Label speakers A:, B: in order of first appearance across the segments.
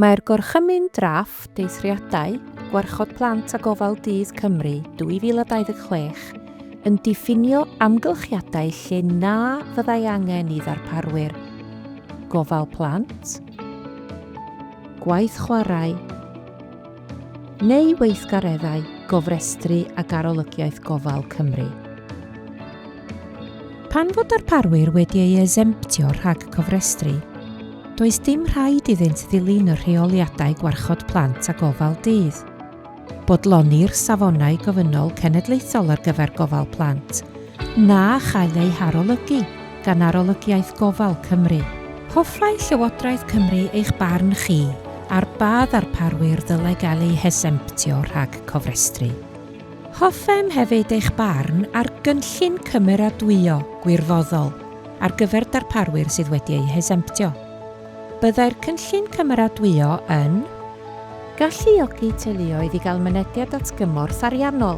A: Mae'r Gorchymyn Drafft Eithriadau, Gwarchod Plant a Gofal Dydd Cymru 2026 yn diffinio amgylchiadau lle na fyddai angen i ddarparwyr gofal plant, gwaith chwarae neu weithgareddau gofrestru ag Arolygiaeth Gofal Cymru. Pan fo darparwyr wedi eu esemptio rhag cofrestru, does dim rhaid iddynt ddilyn y rheoliadau gwarchod plant a gofal dydd, bodloni'r safonau gofynnol cenedlaethol ar gyfer gofal plant, na chael eu harolygu gan Arolygiaeth Gofal Cymru. Hoffai Llywodraeth Cymru eich barn chi ar ba ddarparwyr ddylai gael eu hesemptio rhag cofrestru. Hoffem hefyd eich barn ar gynllun cymeradwyo gwirfoddol ar gyfer darparwyr sydd wedi eu hesemptio. Byddai'r cynllun cymeradwyo yn. Galluogi teuluoedd i gael mynediad at gymorth ariannol,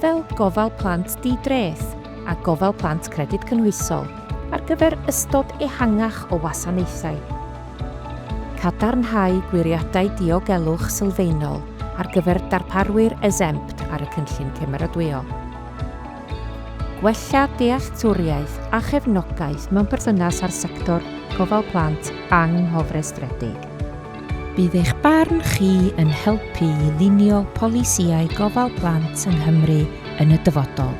A: fel gofal plant di-dreth a gofal plant Credyd Cynhwysol, ar gyfer ystod ehangach o wasanaethau. Cadarnhau gwiriadau diogelwch sylfaenol ar gyfer darparwyr esempt ar y cynllun cymeradwyo. Gwella dealltwriaeth a chefnogaeth mewn perthynas â'r sector gofal plant anghofrestredig. Bydd eich barn chi yn helpu i lunio polisïau gofal plant yng Nghymru yn y dyfodol.